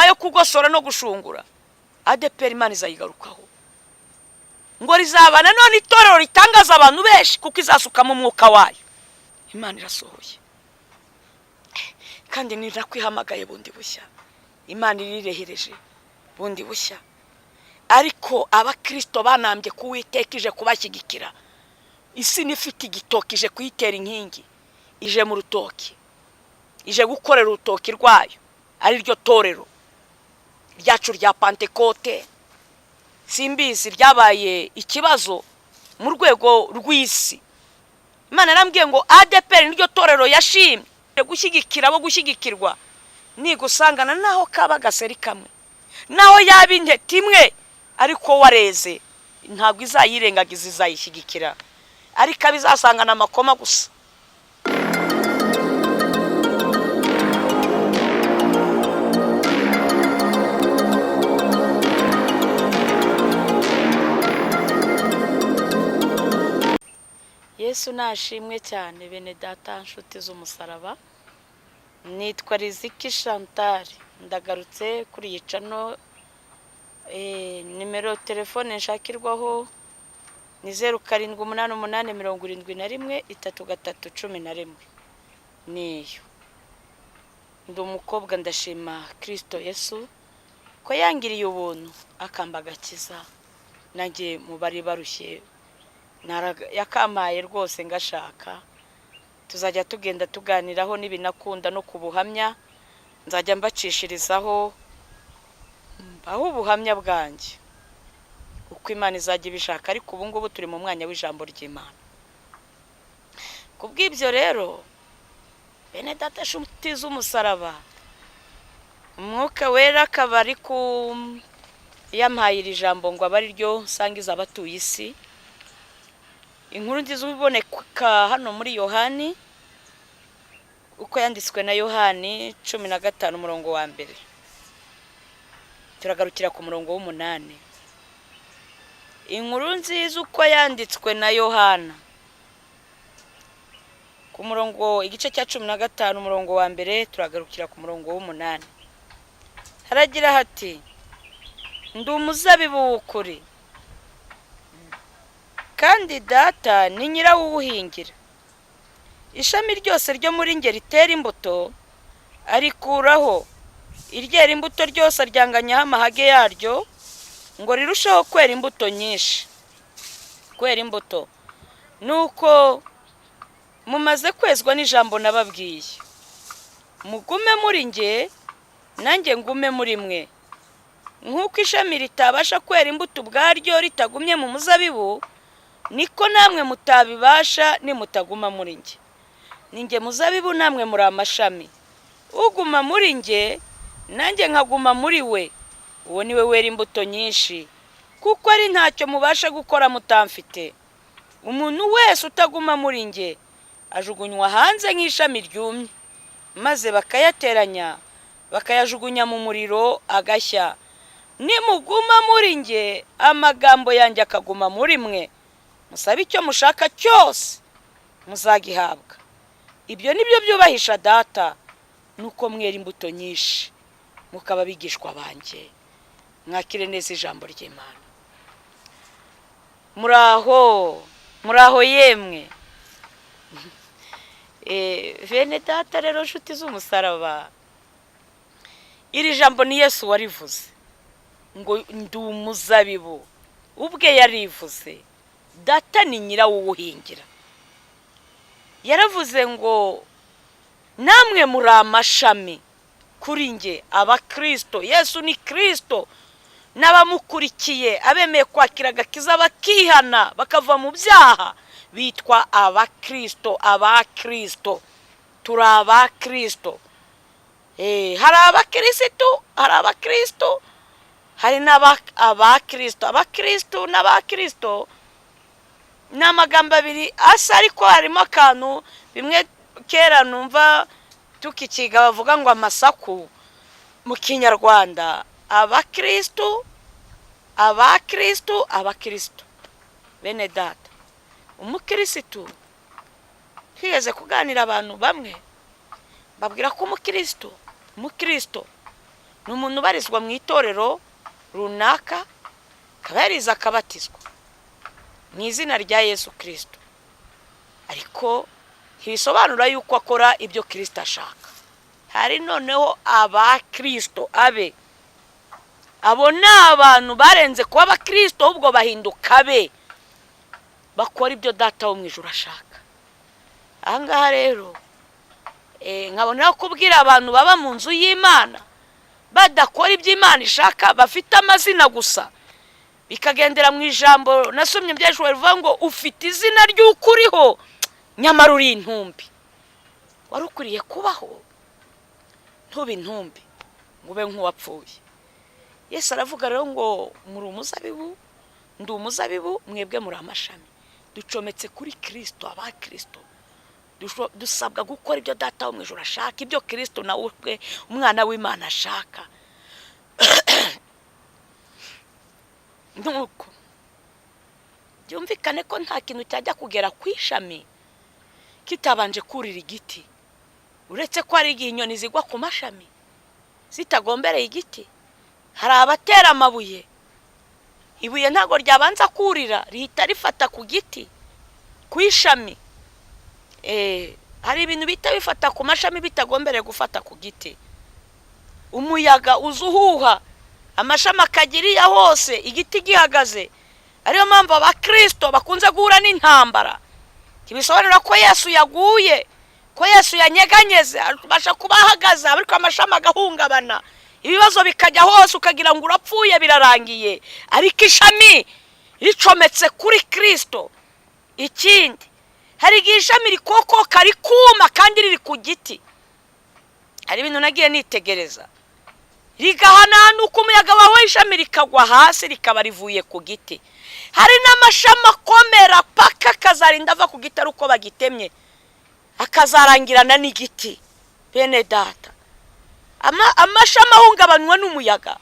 Nyuma yo kugosora no gushungura, ADEPR Imana izayigarukaho, ngo rizaba nanone itorero ritangaza abantu benshi, kuko izasukamo umwuka wayo. Imana irasohoye, kandi ni nakwihamagaye bundi bushya. Imana irirehereje bundi bushya, ariko abakirisito banambye kuwiteka ije kubashyigikira. Isi ifite igitoki, ije kuyitera inkingi, ije mu rutoki, ije gukorera urutoki rwayo, ari ryo torero ryacu rya Pantekote. Simbizi, ryabaye ikibazo mu rwego rw'isi. Imana yarambwiye ngo ADEPR niryo torero yashimye gushyigikira abo gushyigikirwa. Nigusangana naho kaba agaseri kamwe, naho yaba intete imwe, ariko wareze, ntabwo izayirengagiza, izayishyigikira, ariko abizasangana amakoma gusa. Yesu nashimwe cyane. Bene data, nshuti z'umusaraba, nitwa Riziki Chantal, ndagarutse kuri iyi channel. Nimero telefone nshakirwaho ni 0788713311, niyo. Ndi umukobwa, ndashima Kirisito Yesu ko yangiriye ubuntu akamba agakiza, nanjye mu bari barushye yakampaye rwose ngashaka. Tuzajya tugenda tuganiraho n'ibinakunda no ku buhamya, nzajya mbacishirizaho mbaho ubuhamya bwanjye uko Imana izajya ibishaka. Ariko ubu ngubu turi mu mwanya w'ijambo ry'Imana. Ku bw'ibyo rero, bene data, nshuti z'umusaraba, Umwuka Wera akaba ari ku yampaye iri jambo ngo abe ari ryo nsangiza abatuye isi. Inkuru nziza iboneka hano muri Yohani, uko yanditswe na Yohani, 15, umurongo wa mbere, turagarukira ku murongo w'umunani. Inkuru nziza uko yanditswe na Yohana, ku murongo, igice cya 15, umurongo wa mbere, turagarukira ku murongo w'umunani. Haragira hati: "Ndi umuzabibu w'ukuri, kandi Data ni nyirawuwuhingira. Ishami ryose ryo muri nge ritera imbuto arikuraho, iryera imbuto ryose aryanganyaho amahage yaryo, ngo rirusheho kwera imbuto nyinshi." Kwera imbuto. "Nuko mumaze kwezwa n'ijambo nababwiye. Mugume muri nge, nanjye ngume muri mwe. Nk'uko ishami ritabasha kwera imbuto ubwaryo ritagumye mu muzabibu, niko namwe mutabibasha nimutaguma muri nge. Ni nge muzabibu, namwe muri amashami. Uguma muri nge, nanjye nkaguma muri we, uwo ni we wera imbuto nyinshi, kuko ari ntacyo mubasha gukora mutamfite. Umuntu wese utaguma muri nge ajugunywa hanze nk'ishami ryumye, maze bakayateranya, bakayajugunya mu muriro, agashya. Nimuguma muri nge, amagambo yanjye akaguma muri mwe, musabe icyo mushaka cyose, muzagihabwa. Ibyo ni byo byubahisha Data, nuko mwera imbuto nyinshi, mukaba abigishwa banjye." Mwakire neza ijambo ry'Imana. Muraho, muraho yemwe bene data. Rero, nshuti z'umusaraba, iri jambo ni Yesu warivuze ngo: "Ndi umuzabibu." Ubwe yarivuze. Data ni nyirawuwuhingira. Yaravuze ngo: "Namwe muri amashami kuri nge." Abakirisito, Yesu ni Kirisito n'abamukurikiye, abemeye kwakira agakiza, bakihana, bakava mu byaha, bitwa abakirisito. Abakirisito, turi abakirisito. Hari abakirisitu, hari abakirisito, hari n'abakirisito. Abakirisitu n'abakirisito ni amagambo abiri asa, ariko harimo akantu bimwe kera numva tukikiga bavuga ngo amasaku mu Kinyarwanda. Abakirisitu, abakirisitu, abakirisitu. Bene data, umukirisitu, twigeze kuganira abantu bamwe, babwira ko umukirisitu, umukristo Ni umuntu ubarizwa mu itorero runaka, akaba yarize akabatizwa mu izina rya Yesu Kirisito, ariko ntibisobanura yuko akora ibyo Kirisito ashaka. Hari noneho abakirisito abe, abo ni abantu barenze kuba abakirisito, ahubwo bahinduka abe, bakora ibyo Data wo mu ijuru ashaka. Aha ngaha rero nkabona kubwira abantu baba mu nzu y'Imana badakora ibyo Imana ishaka, bafite amazina gusa, bikagendera mu ijambo nasomye by'ejo rivuga ngo ufite izina ry'uko uriho nyamara uri intumbi. Wari ukwiriye kubaho ntube intumbi ngo ube nk'uwapfuye. Yesu aravuga rero ngo muri umuzabibu, ndi umuzabibu, mwebwe muri amashami. Ducometse kuri Kirisito, abakirisito dusabwa gukora ibyo Data wo mu ijuru ashaka, ibyo Kirisito nawe ubwe umwana w'Imana ashaka. Nuko byumvikane ko nta kintu cyajya kugera ku ishami kitabanje kurira igiti, uretse ko hari igihe inyoni zigwa ku mashami zitagombereye igiti. Hari abatera amabuye, ibuye ntabwo ryabanza kurira, rihita rifata ku giti, ku ishami. Hari ibintu bihita bifata ku mashami bitagombereye gufata ku giti. Umuyaga uza uhuha amashami akagiriya hose, igiti gihagaze. Ariyo mpamvu abakirisito bakunze guhura n'intambara. Ntibisobanura ko Yesu yaguye, ko Yesu yanyeganyeze, abasha kuba ahagaze ariko amashami agahungabana, ibibazo bikajya hose, ukagira ngo urapfuye birarangiye, ariko ishami ricometse kuri Kirisito. Ikindi, hari igihe ishami rikokoka rikuma kandi riri ku giti. Hari ibintu nagiye nitegereza, rigahananuka umuyaga wawe, ishami rikagwa hasi rikaba rivuye ku giti. Hari n'amashami akomera paka akazarinda ava ku giti ari uko bagitemye, akazarangirana n'igiti. Bene Data, amashami ahungabanywa n'umuyaga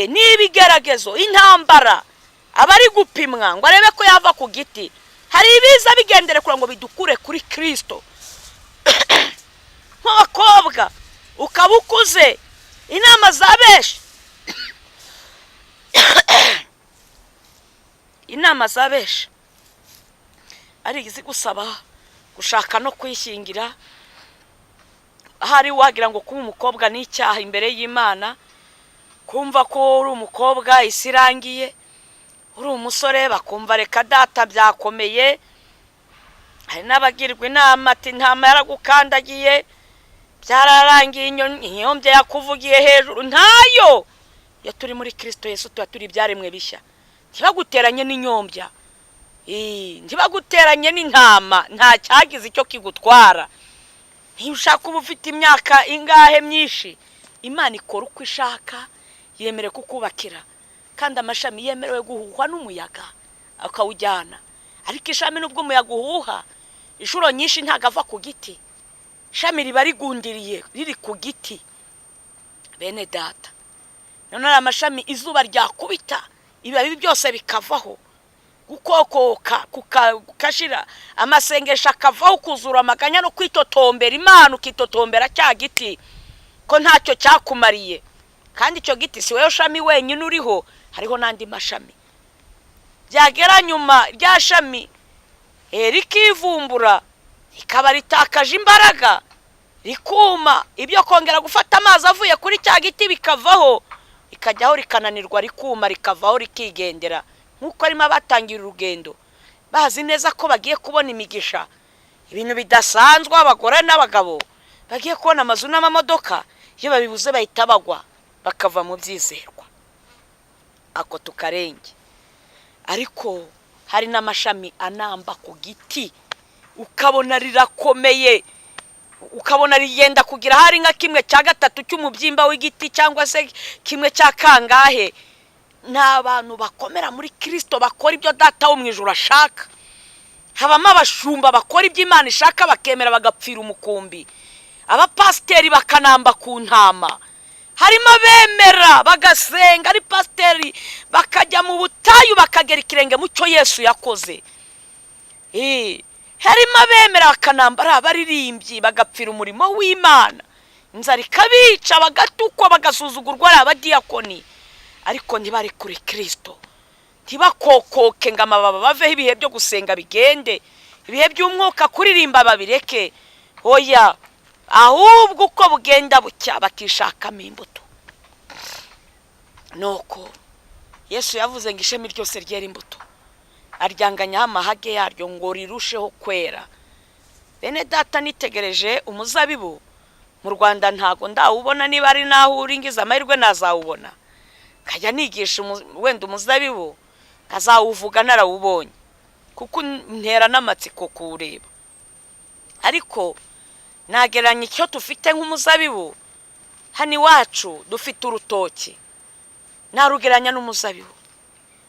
n'ibigeragezo, intambara, aba ari gupimwa ngo arebe ko yava ku giti. Hari ibiza bigendere kugira ngo bidukure kuri Kirisito. Nk'abakobwa ukaba ukuze, inama za benshi, inama za benshi ari izigusaba gushaka no kwishyingira. Ahari wagira ngo kuba umukobwa ni icyaha imbere y'Imana, kumva ko uri umukobwa isi irangiye, uri umusore bakumva reka data byakomeye. Hari n'abagirwa inama ati intama yaragukandagiye byararangiye, inyombya yakuvugiye hejuru. Ntayo! Iyo turi muri Kirisito Yesu tuba turi ibyaremwe bishya. Ntibaguteranye n'inyombya, ntibaguteranye n'intama, nta cyagize icyo kigutwara. Niba ushaka uba ufite imyaka ingahe myinshi, Imana ikora uko ishaka, yemerewe kukubakira. Kandi amashami yemerewe guhuhwa n'umuyaga akawujyana, ariko ishami nubwo umuyaga uhuha inshuro nyinshi ntabwo ava ku giti, ishami riba rigundiriye riri ku giti. Bene Data, noneho amashami izuba ryakubita ibibabi byose bikavaho, gukokoka kukashira, amasengesho akavaho, ukuzura amaganya no kwitotombera Imana, ukitotombera cya giti ko ntacyo cyakumariye. Kandi icyo giti si wowe shami wenyine uriho, hariho n'andi mashami. Byagera nyuma rya shami rikivumbura, rikaba ritakaje imbaraga, rikuma, ibyo kongera gufata amazi avuye kuri cya giti bikavaho, rikajyaho rikananirwa, rikuma, rikavaho, rikigendera. Nk'uko harimo abatangira urugendo bazi neza ko bagiye kubona imigisha, ibintu bidasanzwe, abagore n'abagabo bagiye kubona amazu n'amamodoka, iyo babibuze bahita bagwa bakava mu byizerwa, ako tukarenge. Ariko hari n'amashami anamba ku giti, ukabona rirakomeye, ukabona rigenda kugira hari nka kimwe cya gatatu cy'umubyimba w'igiti, cyangwa se kimwe cya kangahe. Ni abantu bakomera muri Kirisito, bakora ibyo Data wo mu ijuru ashaka. Habamo abashumba bakora ibyo Imana ishaka, bakemera bagapfira umukumbi, abapasiteri bakanamba ku ntama. Harimo abemera bagasenga ari pasiteri, bakajya mu butayu bakagera ikirenge mu cyo Yesu yakoze. Harimo abemera bakanamba ari abaririmbyi, bagapfira umurimo w'Imana. Inzara ikabica, bagatukwa, bagasuzugurwa ari abadiyakoni, ariko ntibarekure Kirisito, ntibakokoke ngo amababa baveho, ibihe byo gusenga bigende, ibihe by'umwuka kuririmba babireke. Oya, ahubwo uko bugenda bucya bakishakamo imbuto. Nuko Yesu yavuze ngo ishami ryose ryera imbuto aryanganyaho amahage yaryo ngo rirusheho kwera. Bene data, nitegereje umuzabibu mu Rwanda, ntago ndawubona. Niba ari naho uri, ngize amahirwe nazawubona nkajya nigisha wenda umuzabibu, nkazawuvuga narawubonye, kuko ntera n'amatsiko kuwureba. Ariko nagereranya icyo dufite nk'umuzabibu. Hano iwacu dufite urutoki, narugereranya n'umuzabibu.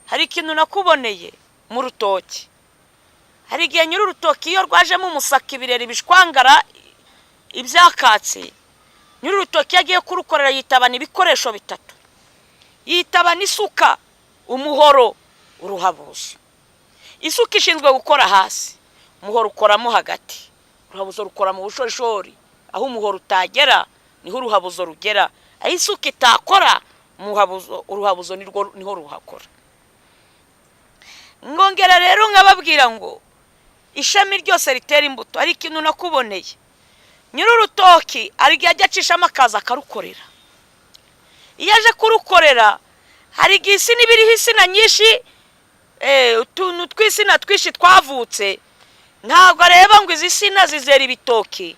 Hari ikintu nakuboneye mu rutoki. Hari igihe nyiri urutoki, iyo rwajemo umusaka, ibirere, ibishwangara, ibyakatsi, nyiri urutoki iyo agiye kurukorera yitabana ibikoresho bitatu: yitabana isuka, umuhoro, uruhabuzo. Isuka ishinzwe gukora hasi, umuhoro ukoramo hagati, uruhabuzo rukora mu bushorishori. Aho umuhoro utagera niho uruhabuzo rugera, aho isuka itakora, uruhabuzo niho ruhakora. Ngongera rero nkababwira ngo ishami ryose ritera imbuto. Hari ikintu nakuboneye: nyiri urutoki hari igihe ajya acishamo akaza akarukorera. Iyo aje kurukorera, hari igihe insina iba iriho insina nyinshi, utuntu tw'insina twinshi twavutse. Ntabwo areba ngo izi nsina zizera ibitoki,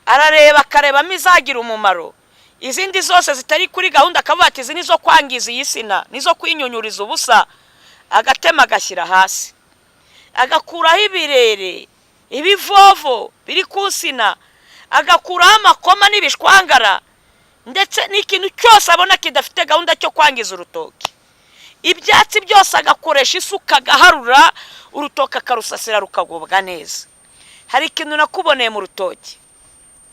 arareba akarebamo izagira umumaro, izindi zose zitari kuri gahunda akavuga ati izi ni izo kwangiza iyi sina, nizo kwinyunyuriza ubusa. Agatema, agashyira hasi, agakuraho ibirere, ibivovo biri ku nsina, agakuraho amakoma n'ibishwangara, ndetse n'ikintu cyose abona kidafite gahunda cyo kwangiza urutoki. Ibyatsi byose agakoresha isuka agaharura urutoki, akarusasira, rukagubwa neza. Hari ikintu nakuboneye mu rutoki.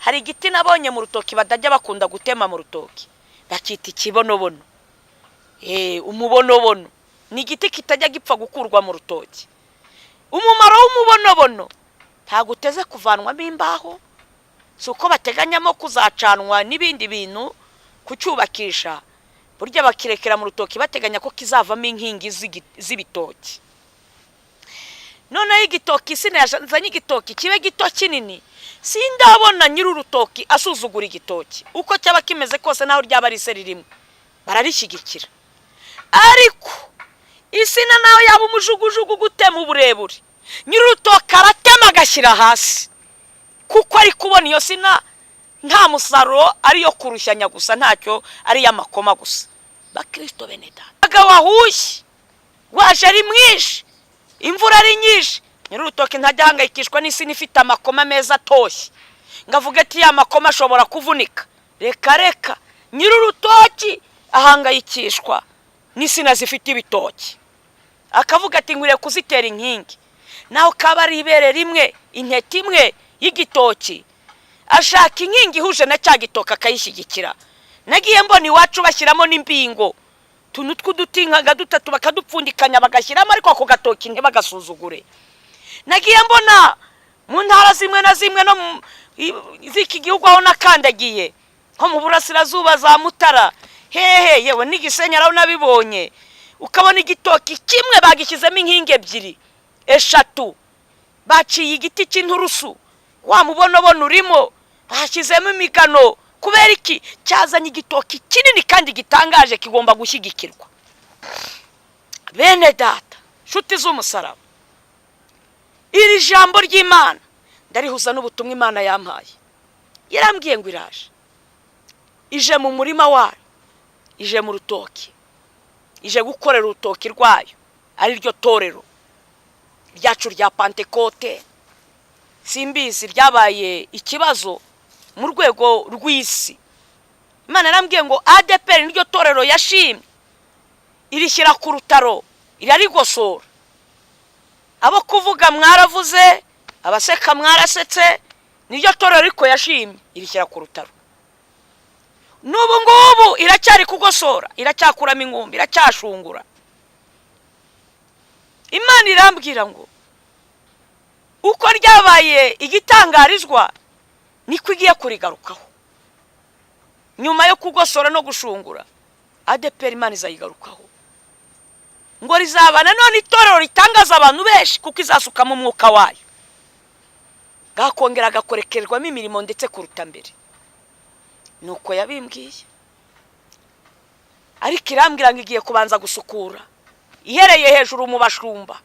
Hari igiti nabonye mu rutoki batajya bakunda gutema mu rutoki, bakita ikibonobono. Umubonobono ni igiti kitajya gipfa gukurwa mu rutoki. Umumaro w'umubonobono, ntabwo uteze kuvanwamo imbaho, si uko bateganyamo kuzacanwa n'ibindi bintu kucyubakisha. Burya bakirekera mu rutoki bateganya ko kizavamo inkingi z'ibitoki. Noneho igitoki, insina yazanye igitoki kibe gito kinini, sindabona nyiri urutoki asuzugura igitoki uko cyaba kimeze kose, naho ryaba ari iseri rimwe, bararishyigikira. Ariko insina nawe yaba umujugujugu gutema uburebure, nyiri urutoki aratema agashyira hasi, kuko ari kubona iyo sina nta musaruro, ariyo kurushyanya gusa, ntacyo, ari iy'amakoma gusa. Bakirisito bene data, umuyaga wahushye waje ari mwinshi, imvura ari nyinshi, nyir'urutoki ntajya ahangayikishwa n'insina ifite amakoma meza atoshye ngo avuge ati ya makoma ashobora kuvunika. Reka reka, nyir'urutoki ahangayikishwa n'insina zifite ibitoki, akavuga ati nkwiriye kuzitera inkingi, naho kaba ari ibere rimwe, intete imwe y'igitoki, ashaka inkingi ihuje na cya gitoki akayishyigikira. Nagiye mbona iwacu bashyiramo n'imbingo, utuntu tw'uduti nka dutatu, bakadupfundikanya bagashyiramo, ariko ako gatoki ntibagasuzugure. Nagiye mbona mu ntara zimwe na zimwe no z'iki gihugu aho nakandagiye, nko mu burasirazuba za Mutara, hehe, yewe n'igisenyi aho nabibonye, ukabona igitoki kimwe bagishyizemo inkingi ebyiri, eshatu, baciye igiti cy'inturusu, wa mubonobono urimo, bashyizemo imigano. Kubera iki? Cyazanye igitoki kinini kandi gitangaje, kigomba gushyigikirwa. Bene data, nshuti z'umusaraba, iri jambo ry'Imana ndarihuza n'ubutumwa Imana yampaye. Yarambwiye ngo iraje, ije mu murima wayo, ije mu rutoki, ije gukorera urutoki rwayo, ari ryo torero ryacu rya Pantekote. Simbizi, ryabaye ikibazo mu rwego rw'isi. Imana yarambwiye ngo ADEPR niryo torero yashimye, irishyira ku rutaro, irarigosora. Abo kuvuga mwaravuze, abaseka mwarasetse, niryo torero ariko yashimye, irishyira ku rutaro. N'ubu ngubu iracyari kugosora, iracyakuramo inkumbi, iracyashungura. Imana irambwira ngo uko ryabaye igitangarizwa, niko igiye kurigarukaho. Nyuma yo kugosora no gushungura, ADEPR Imana izayigarukaho, ngo rizaba nanone itorero ritangaza abantu benshi, kuko izasukamo umwuka wayo, gakongera agakorekerwamo imirimo ndetse kuruta mbere. Nuko yabimbwiye, ariko irambwira ngo igiye kubanza gusukura ihereye hejuru mu bashumba,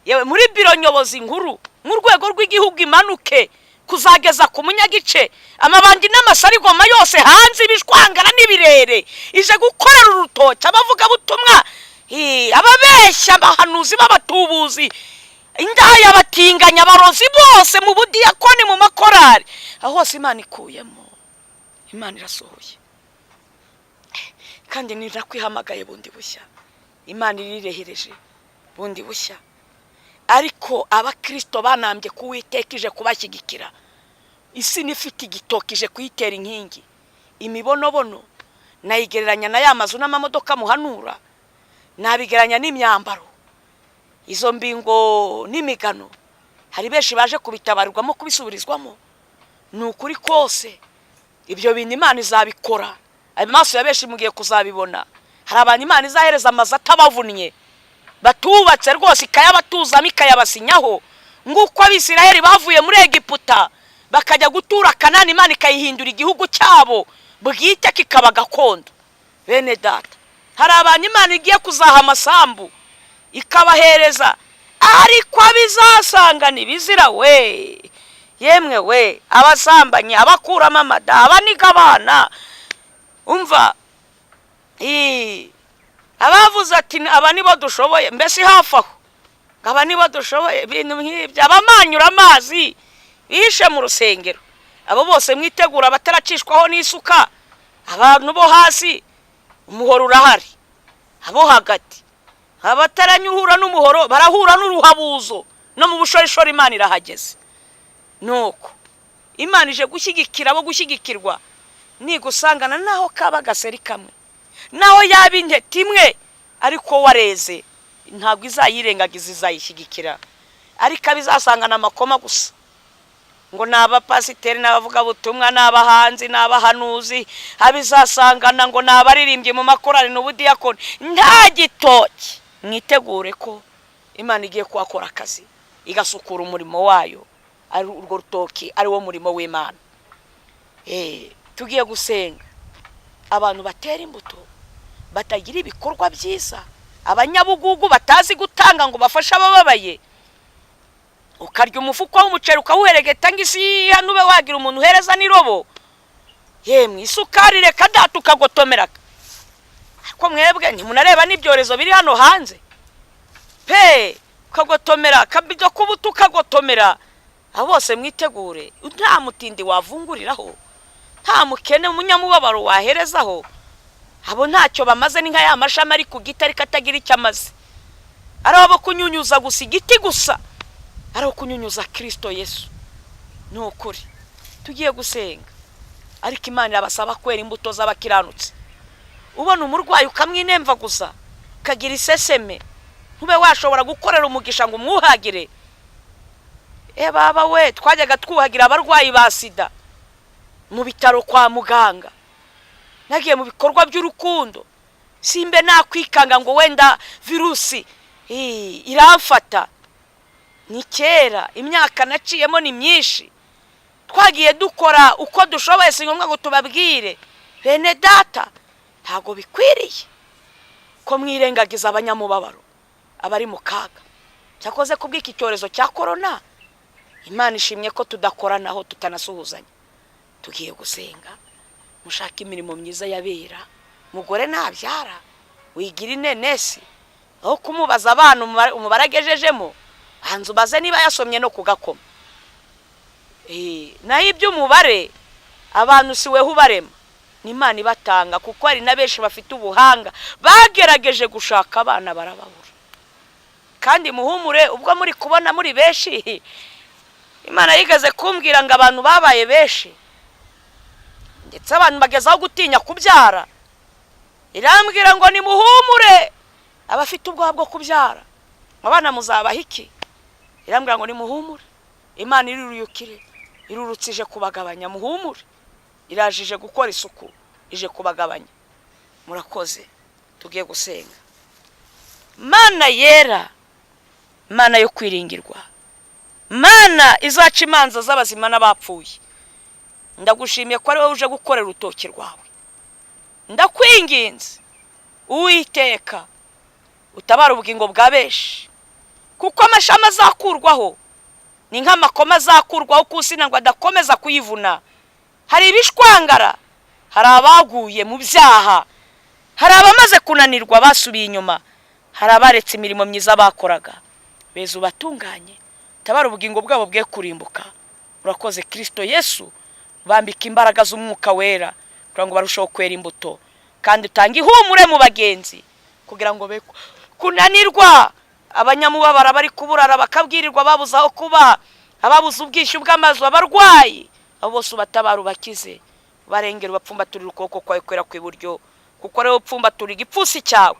yewe muri biro nyobozi nkuru mu rwego rw'igihugu, imanuke kuzageza ku munyagice, amabandi n'amasarigoma yose hanze, ibishwangara n'ibirere. Ije gukorera urutoki abavugabutumwa, ababeshya, abahanuzi b'abatubuzi, indaya, abatinganya, abarozi bose mu budiyakoni, mu makorari, aho hose Imana ikuyemo, Imana irasohoye. Kandi ntirakwihamagaye bundi bushya, Imana irirehereje bundi bushya. Ariko abakirisito banambye ku Uwiteka, ije kubashyigikira. Isi n'ifite igitoki ije kuyitera inkingi. Imibonobono nayigereranya na ya mazu n'amamodoka muhanura, nabigereranya n'imyambaro, izo mbingo n'imigano. Hari benshi baje kubitabarirwamo, kubisubirizwamo. Ni ukuri kose, ibyo bintu Imana izabikora, amaso ya benshi mugiye kuzabibona. Hari abantu Imana izahereza amazu atabavunnye, batubatse rwose, ikayabatuzamo, ikayabasinyaho, nk'uko Abisiraheli bavuye muri Egiputa bakajya gutura Kanani, Imana ikayihindura igihugu cyabo bwite, kikaba gakondo. Bene data, hari abantu Imana igiye kuzaha amasambu ikabahereza, ariko abizasanga ntibizira we, yemwe we, abasambanyi, abakuramo amada, abaniga abana, umva, abavuze ati aba nibo dushoboye, mbese hafi aho ngo aba nibo dushoboye, ibintu nk'ibyo, abamanyura amazi bihishe mu rusengero, abo bose mwitegura abataracishwaho n'isuka. Abantu bo hasi umuhoro urahari, abo hagati abataranyuhura n'umuhoro barahura n'uruhabuzo, no mu bushorishori Imana irahageze. Nuko Imana ije gushyigikira abo gushyigikirwa. Nigusangana naho kaba agaseri kamwe, naho yaba intete imwe, ariko wareze, ntabwo izayirengagiza, izayishyigikira. Ariko abizasangana amakoma gusa, ngo ni abapasiteri n'abavugabutumwa n'abahanzi n'abahanuzi, abizasangana ngo ni abaririmbyi mu makorali n'ubudiyakoni, nta gitoki, mwitegure ko Imana igiye kuhakora akazi, igasukura umurimo wayo, ari urwo rutoki, ari wo murimo w'Imana. Tugiye gusenga. Abantu batera imbuto batagira ibikorwa byiza, abanyabugugu batazi gutanga ngo bafashe abababaye, ukarya umufuka w'umuceri ukawuheregeta ngo isi hano ube wagira umuntu uhereza n'irobo, yemwe isukari reka data, ukagotomera. Ariko mwebwe ntimunareba n'ibyorezo biri hano hanze pe! Ukagotomera akabido k'ubuto, ukagotomera. Abo bose mwitegure, nta mutindi wavunguriraho, nta mukene umunyamubabaro waherezaho. Abo ntacyo bamaze, ni nka ya mashami ari ku giti ariko atagira icyo amaze, ari abo kunyunyuza gusa igiti gusa, ari abo kunyunyuza Kirisito Yesu. Ni ukuri, tugiye gusenga, ariko Imana irabasaba kwera imbuto z'abakiranutsi. Ubona umurwayi ukamwinemva gusa, ukagira iseseme, ntube washobora gukorera umugisha ngo umwuhagire. E baba we, twajyaga twuhagira abarwayi ba sida mu bitaro kwa muganga. Nagiye mu bikorwa by'urukundo, simbe nakwikanga ngo wenda virusi iramfata. Ni kera, imyaka naciyemo ni myinshi, twagiye dukora uko dushoboye, si ngombwa ngo tubabwire. Bene data, ntabwo bikwiriye ko mwirengagiza abanyamubabaro, abari mu kaga. Cyakoze kubw'iki cyorezo cya korona, Imana ishimye ko tudakoranaho, tutanasuhuzanya. Tugiye gusenga, mushake imirimo myiza yabera. Mugore nabyara, wigira inenesi, aho kumubaza abana umubare agejejemo, banza ubaze niba yasomye no kugakoma. Naho iby'umubare abantu si weho ubarema, ni Imana ibatanga, kuko hari na benshi bafite ubuhanga bagerageje gushaka abana barababura. Kandi muhumure, ubwo muri kubona muri benshi, Imana yigeze kumbwira ngo abantu babaye benshi, ndetse abantu bagezaho gutinya kubyara. Irambwira ngo nimuhumure, abafite ubwoba bwo kubyara, abana muzabaha iki? Irambwira ngo nimuhumure, Imana iruruyukire, irurutsije kubagabanya, muhumure, irajije gukora isuku. Ije kubagabanya. Murakoze. Tugiye gusenga. Mana yera, Mana yo kwiringirwa, Mana izaca imanza z'abazima n'abapfuye, ndagushimiye ko ari wowe uje gukorera urutoki rwawe. Ndakwinginze, Uwiteka, utabara ubugingo bwa benshi, kuko amashami azakurwaho ni nk'amakoma azakurwaho ku nsina ngo adakomeza kuyivuna. Hari ibishwangara, hari abaguye mu byaha, hari abamaze kunanirwa basubiye inyuma, hari abaretse imirimo myiza bakoraga. Beza, ubatunganye, tabara ubugingo bwabo bwe kurimbuka. Urakoze, Kirisito Yesu. Bambika imbaraga z'Umwuka Wera kugira ngo barusheho kwera imbuto, kandi utange ihumure mu bagenzi kugira ngo be kunanirwa. Abanyamubabara bari kuburara bakabwirirwa, babuze aho kuba, ababuze ubwishyu bw'amazu, abarwayi, abo bose ubatabara, ubakize, ubarengera, ubapfumbaturira ukuboko kwawe kwera kw'iburyo, kuko ariwe upfumbatura igipfunsi cyawe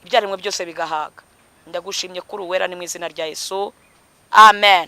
ibyaremwe byose bigahaga. Ndagushimye kuri uwera, ni mu izina rya Yesu, amen.